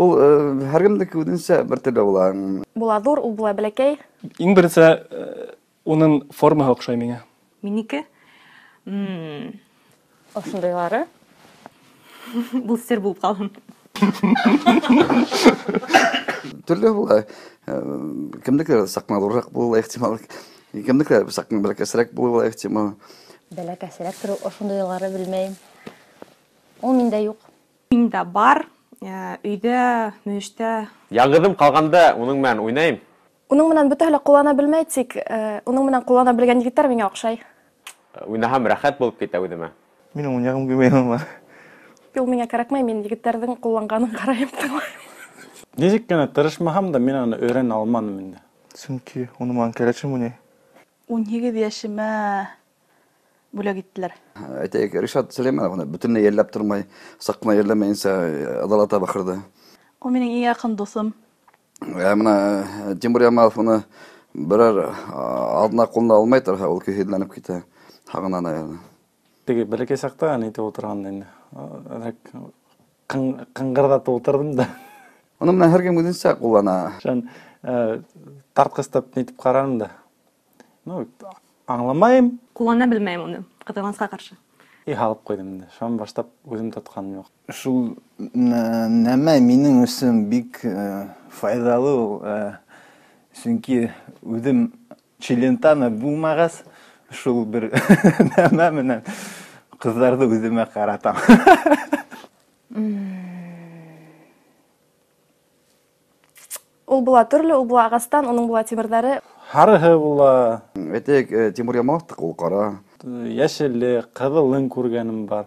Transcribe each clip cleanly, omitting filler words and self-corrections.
Ул һәр кемдеке үҙенсә бер төрлө була. Була ҙур, ул була бәләкәй. Иң беренсе уның формаһы оҡшай миңә. Минеке. Ошондойлары. Был сер булып ҡалһын. Төрлө була. Кемдекеләр саҡ ҡына ҙурыраҡ булыуы ихтимал. Кемдекеләр саҡ ҡына бәләкәсерәк булыуы ихтимал. Бәләкәсерәктер, ошондойлары белмәйем. Ул миндә юҡ. Миндә бар, өйҙә, мөйөштә. Яңғыҙым ҡалғанда уның менән уйнайым. Уның менән бөтәһе лә ҡуллана белмәй, тик уның менән ҡуллана белгән егеттәр миңә оҡшай. Уйнаһам рәхәт булып китә үҙемә. Минең уйнағым килмәй ул. Ул миңә кәрәкмәй, мин егеттәрҙең ҡулланғанын ҡарайым, тыңлайым. Нисек кенә тырышмаһам да, мин аны өйрәнә алманым инде. Сөнки уны менән кәләшем уйнай. 18 йәшемә бүләк иттеләр. Әйтәйек, Ришат Сөләймәнов уны бөтөнләй йәлләп тормай, саҡ ҡына йәлләмәйенсә ыҙалата бахырҙы. Ул минең иң яҡын дуҫым. Ә бына Тимур Ямалов уны берәр алдына ҡулына алмай торһа, ул көйһөҙләнеп китә, һағына, наверное. Теге бәләкәй саҡта әйтеп ултырған инде. Ҡыңғырҙатып ултырҙым да. Уны менән һәр кем үҙенсә ҡуллана. Шунан тартҡыстап нитеп ҡараным да. Ну, аңламайым. Ҡуллана белмәйем уны, ҡыҙғанысҡа ҡаршы. И һалып ҡуйҙым инде. Шунан башлап үҙем тотҡаным юҡ. Шул нәмә минең өсөн бик файҙалы ул, сөнки үҙем Челентано булмағас, шул бер нәмә менән ҡыҙҙарҙы үҙемә ҡаратам. Ул була төрлө, ул була ағастан, уның була тимерҙәре. Һарыһы була. Әйтәйек, Тимур Ямаловтыҡ ул ҡара. Йәшеле, ҡыҙылын күргәнем бар.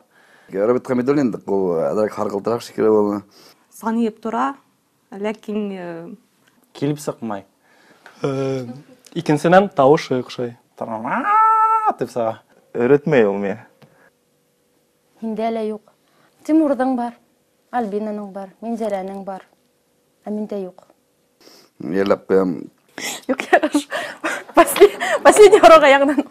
Роберт Хамидуллиндыҡ ул әҙерәк һарғылтыраҡ шикелле була. Саныйып тора, ләкин килеп сыҡмай. Икенсенән, тауышы оҡшай. Тра-ра-ра тип сыға. Өйрәтмәй ул миңә. Һиндә лә юҡ. Тимурҙың бар, Альбинаның бар, Минзәләнең бар. Ә миндә юҡ. Йәлләп ҡуям. Юҡ, яраш. Последний һорауға яңынан